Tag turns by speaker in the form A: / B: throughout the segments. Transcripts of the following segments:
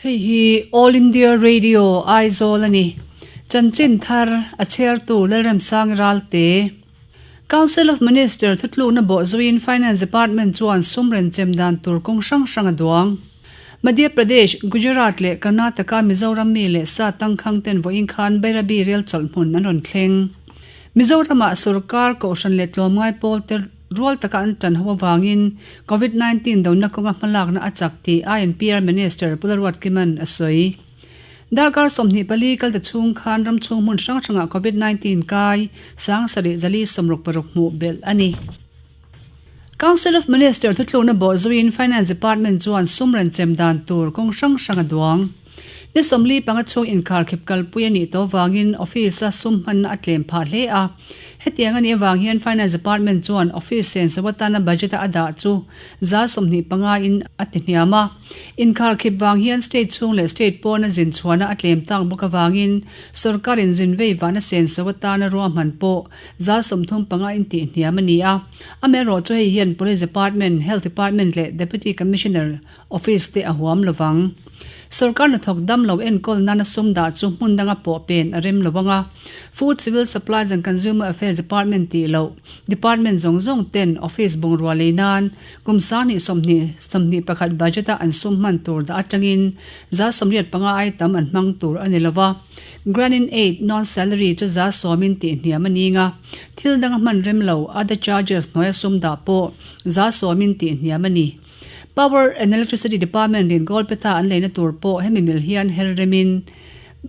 A: Hei hi All India Radio Aizawl a ni. Chanchin thar a chhiartu Lalremsang Ralte. Council of Minister thutlukna bawhzuiin Finance Department chuan sum renchem dan tur kawng hrang hrang a duang. Madhya Pradesh, Gujarat leh Karnataka Mizoram mi leh sa tangkhang ten vawiin khan Bairabi rel chawlhhmun an rawn thleng. Mizoramah sorkar kohhran leh tlawmngai pawl te Rual taka an tan ho avangin Covid 19 dona kawnga hmalakna a chak tih INPR Minister Pu Lalruatkima'n a sawi. Darkar 24 kal ta chhung khan ram chhung hmun hrang hrangah Covid 19 kai 7606 hmuh belh a ni. Council of Minister thuthlukna bawhzuiin Finance Department chuan sum renchem dan tur kawng hrang hrang a duang. Ni 45 chhung inkharkhip kalpui a nih tawh vangin office-a sum hmanna a tlem phah hle a. Hetiang a nih avang hian Finance Department chuan office senso atana budget-a a dah chu 25 in a ti hniam a. Inkharkhip vang hian state chhung leh state pawna zin chhuahna a tlem tak bawk avangin sorkarin zin vei vahna senso atana ruahman pawh 35 in tih hniam a ni a. Amaherawhchu hei hian Police Department, Health Department leh Deputy Commissioner Office te a huam lovang. Sorkar hnathawk dam lo enkawl nana sum dah chu hmun danga pawh pen a rem lo ang a. Food, Civil Supplies and Consumer Affairs Department tih loh Department zawng zawng ten Office bungrua lei nan kum 20 21 budget a an sum hman tur dah atangin 85 ai tam an hmang tur a ni lo va. Grant in Aid, Non-Salary, chu 10% in tih hniam a ning a. Thil danga hman rem lo, Other Charges, hnuaia sum dah pawh 10% in tih hniam a ni. Power and Electricity Department in Golpetha an leina tur pawh hemi mil hian her remin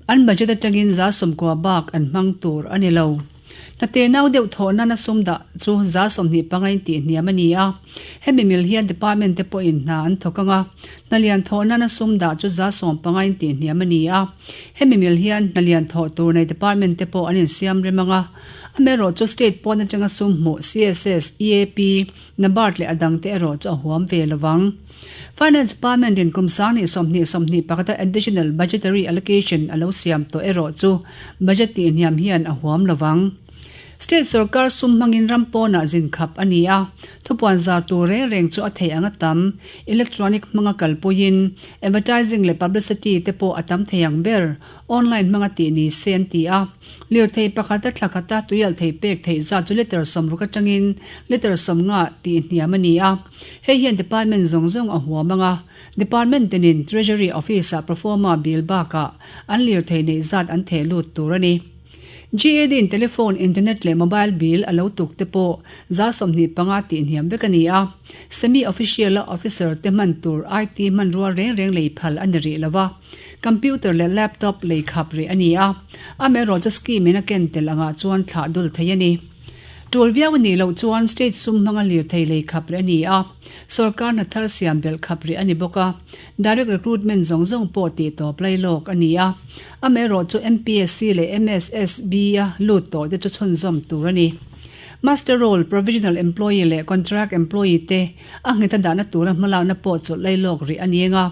A: an budget atangin 90 bak an hmang tur a ni lo. Hnate nau deuh thawh nana sum dah chu 25 in tih hniam a ni a. Hemi mil hian department te pawhin hna an thawk ang a. Hna lian thawh nana sum dah chu 15 in tih hniam a ni a. Hemi mil hian hna lian thawh tur nei department te pawh an insiam rem ang a. Amaherawhchu state pawn atanga sum hmuh CSS, EAP, NABARD leh a dangte erawh chu a huam ve lo vang. Finance Department in kum 20 21 a additional budgetary allocation a lo siam tawh erawh chu budget tihhniam hian a huam lo vang. State sorkar sum hmangin ram pawnah zin khap a ni a, thupuan zar tur reng reng chu a theih ang a tam. Electronic hmanga kalpuiin advertising leh publicity te pawh a tam thei ang ber online hmanga tih ni se an ti a. Lirthei pakhata thla khata tuialhthei pek theih zat chu litre 60 atangin litre 50 tih hniam a ni a. Hei hian department zawng zawng a huam ang a, department tinin Treasury Office-ah proforma bill bakah an lirthei neih zat an theh lut tur a ni. GAD in telephone, internet leh mobile bill a lo tuk te pawh 25% tih hniam vek a ni a. Semi-official-a officer te hman tur IT hmanrua reng reng lei phal a ni rih lo va. Computer leh laptop lei khap rih a ni a, amaherawhchu scheme in a ken tel angah chuan thlah dul thei a ni. Tul viau a nih loh chuan state sum hmanga lirthei lei khap rih a ni a, sorkar hna thar siam belh khap rih a ni bawk a, direct recruitment zawng zawng pawh tih tawp lai lawk a ni a, amaherawhchu MPSC leh MSSB a lut tawh te chu chhunzawm tur a ni. Master roll, provisional employee leh contract employee te A ngheta dahna tura hmalakna pawh chawlh lei lawk rih a ni eng a,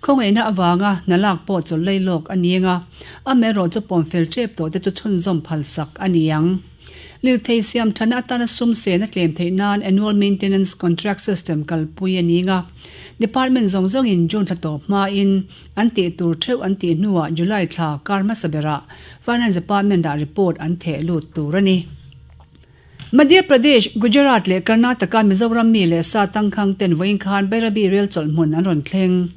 A: khawngaihna avanga hna lak pawh chawlh lei lawk a ni eng a, amaherawh chu pawmfel tep tawh te chu chhunzawm phalsak a ni ang. Lirthei siam thana atana sum sen a tlem theih nan Annual Maintenance Contract System kalpui a ni eng a, Department zawng zawngin June thla tawp hmain an tih tur theuh an tih hnuah July thla kar hmasa berah Finance Department-ah report an theh lut tur a ni. Madhya Pradesh, Gujarat leh Karnataka Mizoram mi leh sa tangkhang ten vawiin khan Bairabi rel chawlh hmun an rawn thleng.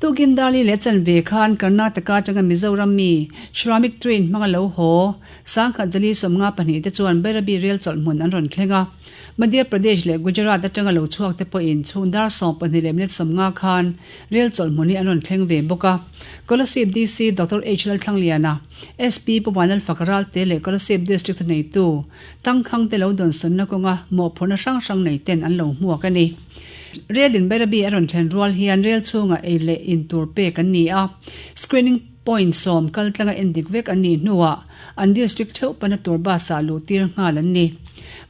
A: Tukin Dali leh chanve khan Karnataka atanga Mizoram mi Shramik train hmanga lo haw 10,052 te chuan Bairabi rel chawlh hmun an rawn thleng a. Madhya Pradesh leh Gujarat atanga lo chhuak te pawhin chhung dar 12 leh minute 50 khan rel chawlh hmun hi an rawn thleng ve bawk a. Kolasib DC Doctor H Lalthlangliana, SP Pu Vanlalfak Ralte leh Kolasib District thuneitu Tangkhang te lo dawnsawnna kawnga mawhphurhna hrang hrang nei ten an lo hmuak a ni. Rel in Bairabi a rawn thlen rual hian rel chhungah ei leh in tur pek an ni a, screening point sawm kal tlanga endik vek an nih hnuah an district theuh pana tur bus ah luh tir nghal an ni.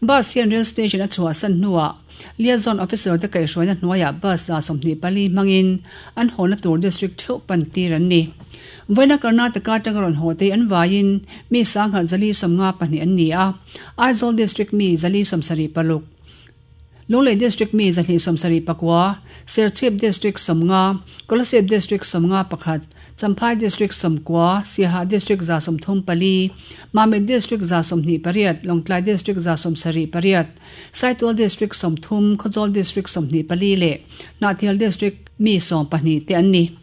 A: Bus hian rel station a chhuahsan hnuah Liaison Officer te kaihhruaina hnuaiah bus 24 hmangin an hawna tur district theuh pan tir an ni. Vawiina Karnataka atanga rawn haw te an vaiin mi 452 an ni a, Aizawl district mi 476. Lunglei District mi 279, Serchhip District 50, Kolasib District 51, Champhai District 90, Siaha District 134, Mamit District 28, Lawngtlai District 78, Saitual District 30, Khawzawl District 24 leh Hnahthial District mi 12 te an ni.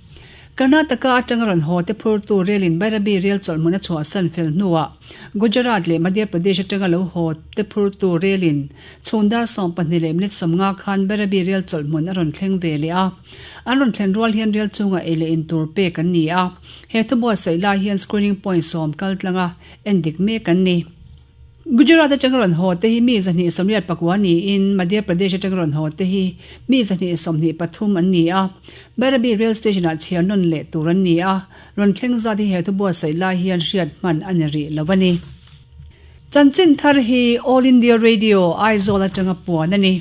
A: Karnataka atanga rawn haw te phurtu relin Bairabi rel chawlhhmun a chhuahsan fel hnuah Gujarat leh Madhya Pradesh atanga lo haw te phurtu relin chhun dar 12 leh minute 50 khan Bairabi rel chawlhhmun a rawn thleng ve leh a. An rawn thlen rual hian rel chungah ei leh in tur pek an ni a. He thubuatsaih lai hian screening point sawm kal tlanga endik mek an ni. Gujarat atanga rawn haw te hi mi 289 niin Madhya Pradesh atanga rawn haw te hi mi 123 an ni a. Bairabi Rail Station-ah chhiar nawn leh tur an ni a, rawn thleng zat hi he thubuatsaih lai hian hriat hman a ni rih lo a ni. Chanchin thar hi All India Radio, Aizawl atanga puan a ni.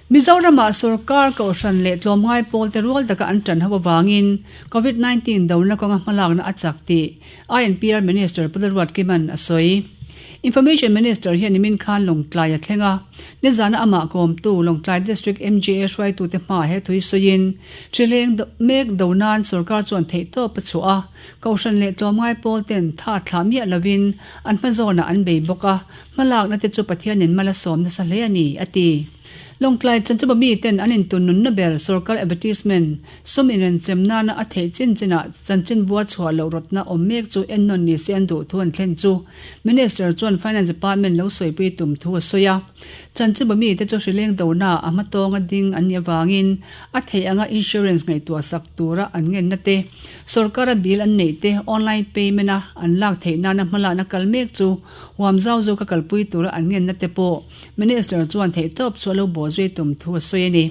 A: Mizoramah sorkar kohhran leh tlawmngai pawlte rual taka an tan ho avangin Covid 19 dona kawnga hmalakna a chak tih INPR Minister Pu Lalruatkima'n a sawi. Information Minister hian nimin khan Lawngtlai a thleng a, nizana amah kawmtu Lawngtlai District MJA hruaitute hmaah he thui sawiin Thrileng mek do nan sorkar chuan theihtawp a chhuah a, kohhran leh tlawmngai pawlten tha thlah miah lovin an hmazawnah an bei bawk a, hmalakna te chu Pathianin mal a sawm nasa hle a ni, a ti. Lawngtlai Chanchaba miten an intun nunna ber sorkar advertisement sum inrenchem nana a theih chin chinah chanchinbua chhuah loh rawtna awm mek chu ennawn ni se an duh thu an thlen chu Minister chuan Finance Department lo sawipui tum thu a sawi a. Chanchaba mite chu hrileng dona a hmatawnga ding an nih avangin a theih anga insurance ngaihtuah sak tura an ngenna te, sorkara bill an neih te online payment a an lak theih nana hmalakna kal mek chu huam zau zawka kalpui tura an ngenna te pawh Minister chuan theihtawp chu a lo bawhzui tum thu a sawi a ni.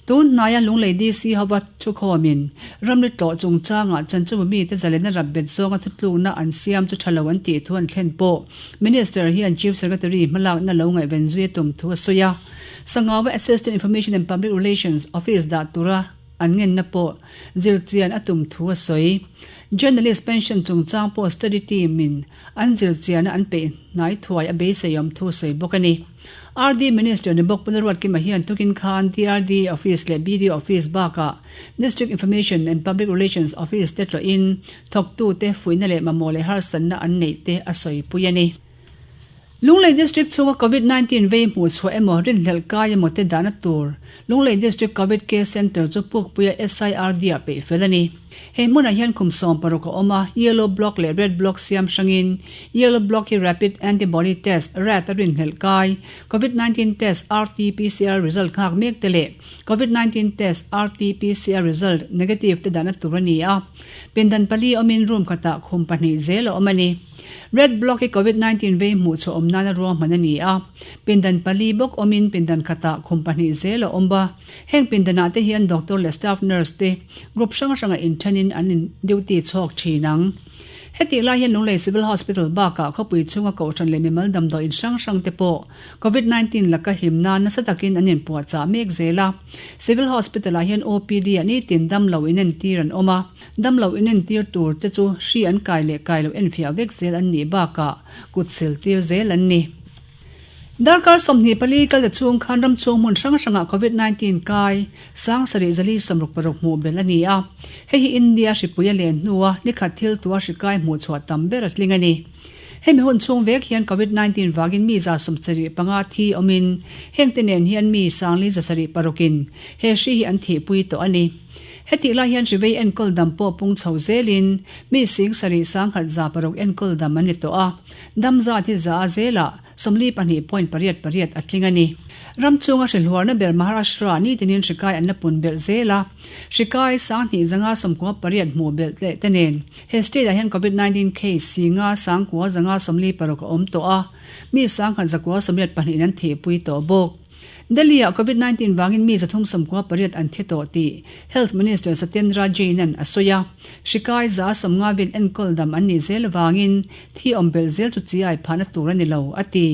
A: Tun hnaia Lunglei DC hova thukhawmin ramri tlawh chungchangah chanchinbu mite zalena rap bet zawnga thutlukna an siam chu tha lo an tih thu an thlen pawh Minister hian Chief Secretary hmalakna lo ngaihven zui a tum thu a sawi a. Sangawa Assistant Information and Public Relations Office dah tura an ngenna pawh zirchian a tum thu a sawi. Journalist pension chungchang pawh study team in an zirchiana an peih hnai thuai a beiseiawm thu a sawi bawk a ni. RD Minister ni bawk Punaruatkima hian tukin khan DRD Office leh BD Office bakah District Information and Public Relations Office te tlawhin thawktute fuihna leh mamawh leh harsatna an neih te a sawipui a ni. Lunglei District chhunga Covid 19 vei hmuh chhuah emaw rinhlelh kai emaw te dahna tur Lunglei District Covid Care Centre chu Pukpuia SIRD ah peih fel a ni. He hmunah hian kum 16 a awm a, Yellow Block leh Red Block siam hrangin Yellow Block hi Rapid Antibody Test, rat, a rinhlelh kai, Covid 19 Test, RT-PCR, result nghak mek te leh Covid 19 Test, RT-PCR, result negative te dahna tur a ni a. Pindan pali awmin room khatah khum pahnih zel a awm a ni. Red Block hi Covid 19 vei hmuh chhuah awm nana ruahman a ni a, pindan pali bawk awmin pindan khatah khum pahnih zel a awm a. Heng pindanah te hian doctor leh staff nurse te group hrang hranga inthenin an in duty chhawk thin ang. Hetih lai hian Lunglei Civil Hospital bakah khawpui chhunga kohhran leh mimal damdawi in hrang hrang te pawh Covid 19 laka him nan nasa takin an inpuahchah mek zel a. Civil Hospital ah hian OPD ah nitin damlo inentir an awm a. Damlo inentir tur te chu hri an kai leh kai loh enfiah vek zel an nih bakah kut sil tir zel an ni. Darkar 24 kal ta chhung khan ram chhung hmun hrang hrangah Covid 19 kai 7466 hmuh belh a ni a. Hei hi India hripui a len hnua nikhat thil tua hri kai hmuh chhuah tam ber a tling a ni. Hemi hun chhung vek hian Covid 19 vangin mi 75 thi awmin hengte nen hian mi 476 in he hri hi an thihpui tawh a ni. Hetih lai hian hrivei enkawl dam pawh pung chho zelin mi 7106 enkawl dam an ni tawh a, dam zat hi za a zelah 42.88 a tling a ni. Ram chunga hrihluarna ber Maharashtra nitinin hrikai an la pun belh zel a, hrikai 2598 hmuh belh leh te nen he state ah hian Covid 19 case 5,956 a awm tawh a, mi 1,982 in an thihpui tawh bawk. Delhi ah Covid 19 vangin mi 398 an thi tawh tih Health Minister Satyendra Jain-a'n a sawi a. Hrikai 150 vel enkawl dam an nih zel avangin thi awm belh zel chu chiai phahna tur a ni lo, a ti.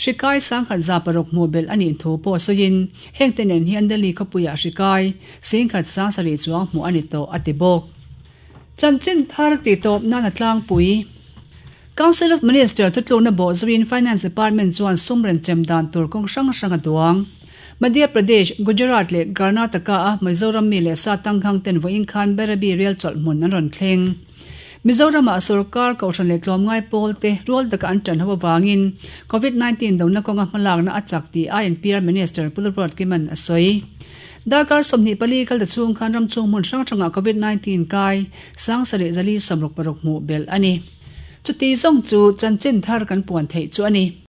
A: Hrikai 1,106 hmuh belh a nih thu pawh sawiin hengte nen hian Delhi khawpuiah hrikai 7,700 chuang hmuh a ni tawh, a ti bawk. Chanchin thar tihtawp nan a tlangpui. Council of Minister thutlukna bawhzuiin Finance Department chuan sum renchem dan tur kawng hrang hrang a duang. Madhya Pradesh, Gujarat leh Karnataka-a Mizoram mi leh sa tangkhang ten vawiin khan Bairabi rial chawlh hmun an rawn thleng. Mizoramah sorkar kohhran leh tlawmngai pawl te rual taka an ṭan ho avangin Covid 19 dona kawnga hmalakna a chak tih INPR Minister Pu Lalruat Kiman a sawi. Darkar 24 kal ta chhung khan ram chhung hmun hrang hrangah Covid 19 kai 7746 hmuh belh a ni. Chuti zawng chu chanchin thar kan puan theih chu a ni.